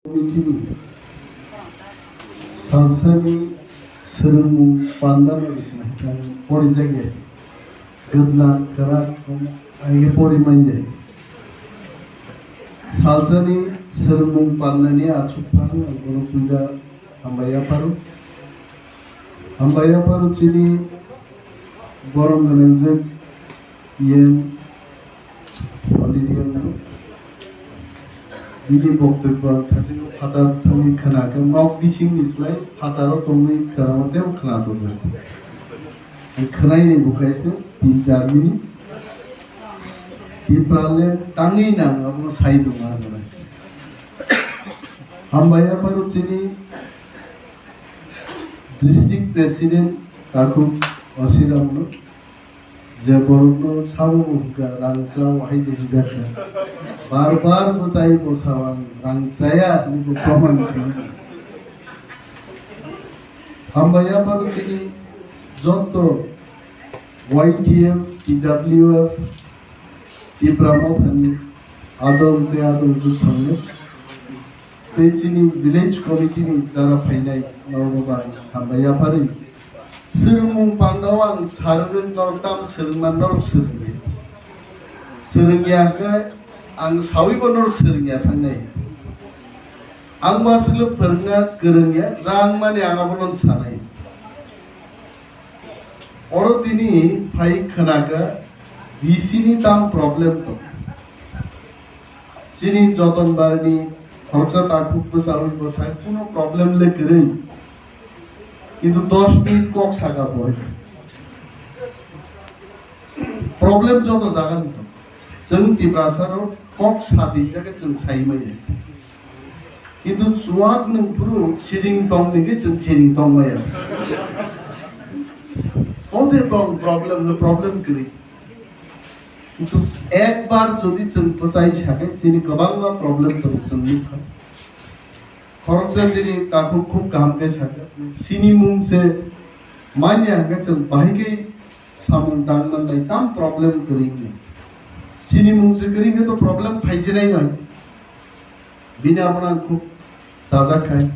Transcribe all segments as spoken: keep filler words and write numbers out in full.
Committee ni salsani swrwngmung pandano rwknai ang porijak ya. Gwdla kwrak ang pori manya. Salsani swrwngmung pandani achukphang ang bono puila hambai yapharo. Hambai yapharo chini borom gwnangjak yen Honorable bini boktobyo ang thasingwi phatar thangwi khwnakhe, nok bisingni slai phataro tongwi khwnama teibo khwnathokgwi. Ang khwnaini bwkhaikhe tin char minute. Tipraland tangwi nang abono sai tongo ang. Hambai yapharo chini District President Takhuk Osiramno, je borokno sabo bo hwnkha rang cha o hai de hwnkha kha. Bar bar bwchai bwsao ang rang chaya hinwi bo proman khlaio. Hambai yapharo chini joto Y T F, T W F, Tipra Mothani adol tei adol jwk samni tei chini village committee ni jara phainai norokno bo ang hambai yapharwi. Swrwngmung pandao ang sarwi norok tam swrwngma norok swrwngdi. Swrwngya hwnkhe ang sawibo norok swrwngya thangnai. Ang bo aswkle phwrwngna kwrwngya, jang mani ang abono sanai. Oro tini phai khwnakha B C ni tam problem tong. Chini Joton Barni khoroksa takhuk bwchawi bwsai kuno problem le kwrwi. Kintu dos minute kok saka bo. Problem joto jaga ni tong. Chwng Tiprasa rok kok sadi jaga chwng sai manya. Kintu chuwak nwng phuru siring tong ningkhe chwng siring tong maya. Ode tong problem, no problem kwrwi. Kintu ekbar jodi chwng bwchai sakhe chini kwbangma problem tong chwng nukha. Khoroksa chini takhuk khub kaham khe sakha. Sini mung se manya hwnkhe chwng bahai khe samung tang manbai tam problem kwrwi hwnwi. Sini mung se kwrwi hwnkhe to problem phaijinai no. Bini abono ang khub chajak khai.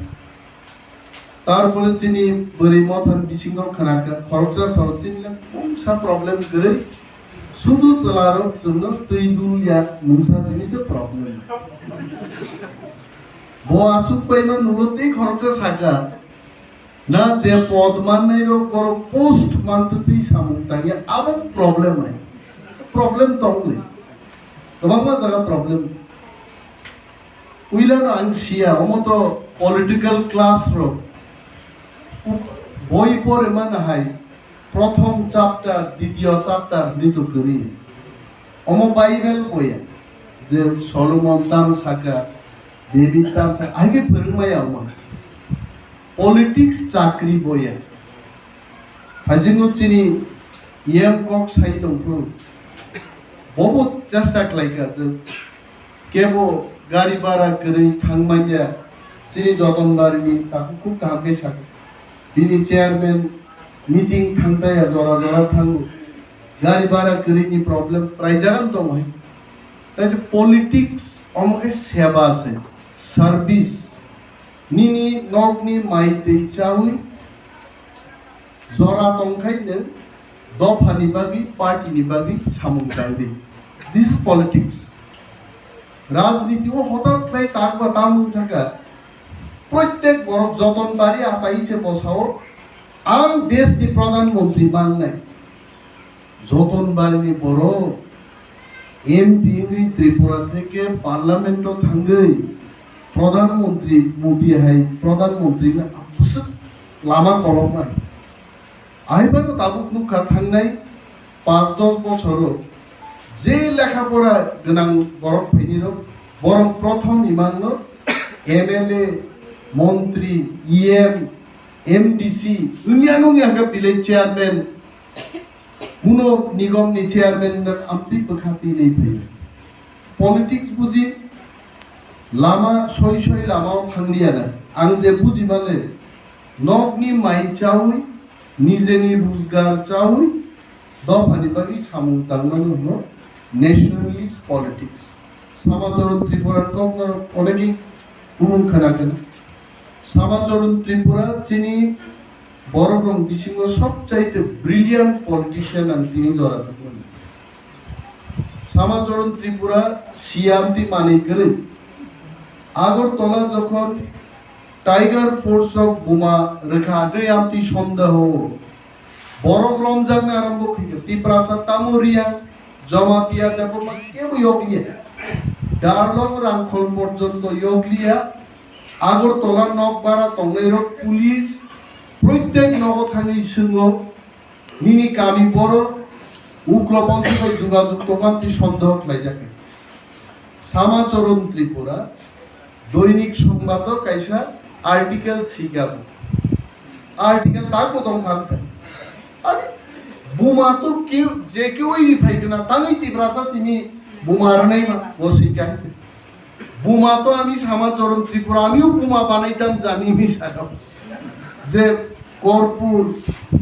Tarpore chini bwrwi mothani bisingo khwnakha, khoroksa sao chini le mungsa problem kwrwi. Sudu chwlarok chwngno twi dul ya mungsa jinise problem. Bo aswk paima nulo tei khoroksa sakha, na je pod mannai rok borok post mantwi twi samung tangya, abo problem hai. Problem tongle. Kwbangma jaga problem. Puilano ang siya, omo to political class rok. Boi pore mana hai, prothom chapter, ditiyo chapter hwnwi to kwrwi. Omo Bible boya, je Solomon tam saka, David tam saka, aige phwrwngmaya omo. Politics chakri boya. Hajino chini yem kok sai tongphuru. Bobo chesta khlaikha je kebo gari bhara kwrwi thangmanya chini Joton Barini takhuk khub kaham khe sakha. Bini chairman meeting thangtaya jora jora thango. Gari bhara kwrwini problem praijagani tongo hai. Tai politics omo khe seba se, service. Nini nokni mai twi chawi jora tongkhai nwng dophani bagwi, party ni bagwi samung tangdi. This is politics. Rajniti o hotat khlai tak ba tamung thaka. Prottek borok Joton Bari asai se bosao ang desh ni pradhan mantri mangnai. Joton Barini borok M P wngwi Tripura theke Parliament o thangwi Pradhan Mantri Modi hai Pradhan Mantri no bwswk lama koloknai. Aibano tabuk nukha thangnai panch dos bochoro je lekha pora gwnang borok phainirok borok prothom imangno M L A, montri, E M, M D C, wngya nungya hwnkhe village chairman, kuno nigom ni chairman no amtwi bwkha twi nai phai. Politics buji lama soi soi lama o thang liya na. Ang je buji male nok ni mai chawi, nije ni rojgar chawi, dopha ni bagwi samung tang mano hwno nationalist politics. Samacharan Tripura kok no onegi Bumung khwna khwna. Samacharan Tripura chini borokrok bisingo sobchaite brilliant politician ang tini jora tongmani. Samacharan Tripura siyam ti manwi kwrwi. Agartala jokhon Tiger Force rok buma rwkha de amtwi sondeho. Borok romjakna arambo khaikha. Tiprasa, Tamuriya, Jamatia, Debbarma kebo yokliya. Darlong Rangkhol porjonto yokliya. Agartala nok bara tongnairok police proitek nogo thangwi swngo. Nini kami borok ukloponthi bai jugajug tongma twi sondeho khlaijak. Samacharan Tripura Doinik Songbato kaisa article sikha. Article tak bo tong kha. Are, buma to keu, je keu iri phai gana, tangwi Tiprasa simi buma rwnai ma, bo sikha. Buma to ami Samacharan Tripura, amiu buma banaitam jani ni sakao. Je korpur,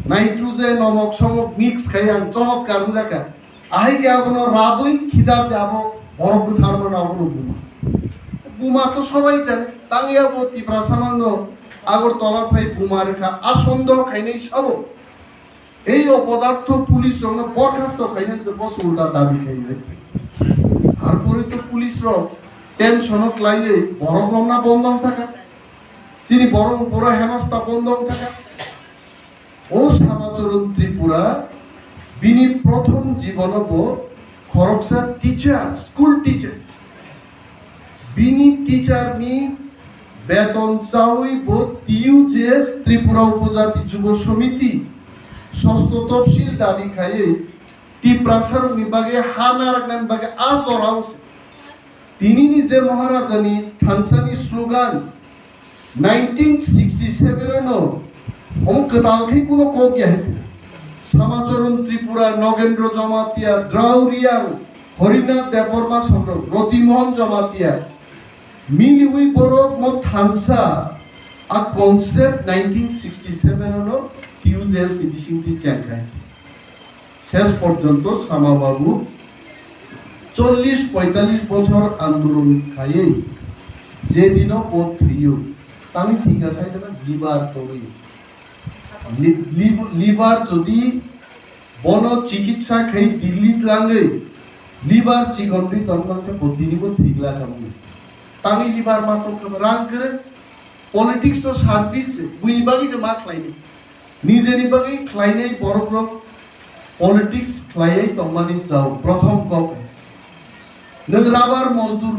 nitrogen, nomok somok mix khai ang chomotkar wngjakha. Ahai khe abono radui khidar de abo borok bwtharmano abono buma. Buma to sobai jani, tangwi abo Tiprasa mangno Agartala phai buma rwkha, a sondeho khainai sabo. Ei opodartho police rokno borkhasto khainani je boss ulta dabi khainai. Arpore to police rok tension o klaiwi borok romna bondo wng thaka. Chini borok boro henosta bondo wng thaka. O Samacharan Tripura bini prothom jibono bo khoroksa teacher, school teacher. Bini teacher ni beton chawi bo T U J S, Tripura Upojati Jubo Samiti, sosto topsil dabi khaiwi Tiprasarokni bagwi ha narwknani bagwi a jorao se. Tinini je Maharajani thansani slogan nineteen sixty-seven ano omo kwtal khe kuno kok ya hai. Samacharan Tripura, Nogendra Jamatia, Drao Riang, Harinath Debbarma Songkro, Roti Mohan Jamatia, miliwi borok mo thansa a concept nineteen sixty-seven ano T U J S ni bisingtwi chengkhai. Ses porjonto Sama Babu chollish poitallish bochor andolon khaiwi je dino bo thwiyo, tangwi thwikha sai dana liver tongwi. Li-, li-, liver jodi bono chikitsa khai Delhi tlangwi liver chikon twi tongmang khe bo tini bo thwikla kha bini. Tangwi liver ma tong kha rang kwrwi. Politics to service se, buini bagwi se ma khlaini. Nijeni bagwi khlainai borokrok politics khlaiwi tongmani chao. Prothom kok. Nwng rabar mojdur